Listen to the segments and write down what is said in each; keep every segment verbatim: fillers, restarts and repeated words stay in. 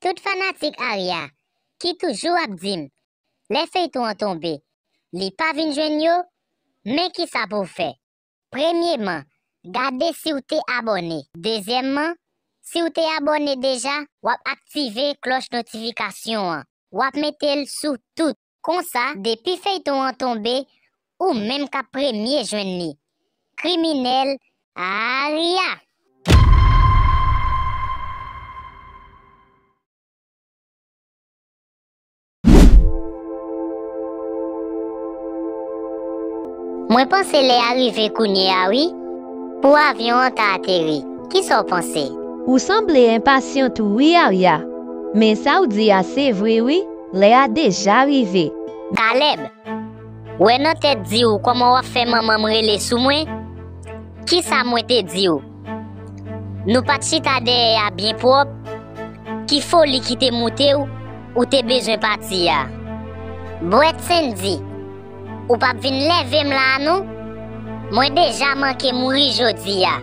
Tout fanatik Arya ki toujou ap di m, lè feyton an tonbe, li pa vin jwenn yo, men kisa pou w fè. Premyeman, gade si w te abòne. Dezyèmman, si w te abòne deja, w ap aktive klòch notifikasyon an. W ap mete l sou tout. Konsa, depi feyton an tonbe, ou menm k ap premye jwenn li. Kriminèl Arya! Mwen panse lè a rive kounye a wi, pou avyon an ta ateri. Kisa w panse? Ou sanble enpasyan tou wi, Arya. Men sa w di a se vre wi, lè a deja rive. Kalèb, wè nan tèt di w kòman w ap fè manman m rele sou mwen? Kisa mwen te di w? Nou pa t chita dèyè a byen pwòp? Ki foli ki te moute w, ou te bezwen pati a? Bwèt Sendy, ou p ap vin lève m la a non? Mwen deja manke mouri jodi a.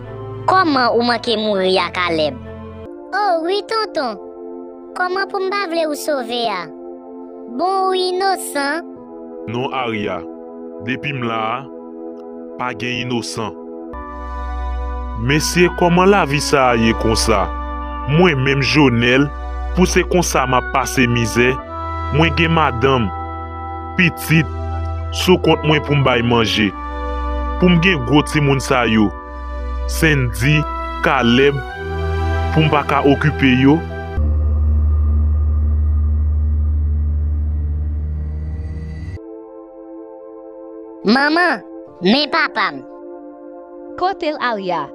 Kòman ou manke mouri a, Kalèb? O wi, tonton. Kòman pou m pa vle ou sove a? Bon, ou inosan. Non, Arya. Depi m la a, pa gen inosan. Mesye, kòman lavi sa a ye konsa? Mwen menm, Jonèl, pou se konsa m ap pase mizè? Mwen gen madanm, pitit, sou kont mwen pou m bay manje. Pou m gen gwo timoun sa yo, Sendy, Kalèb, pou m pa ka okipe yo? Manman, men papa m. Kote l, Arya?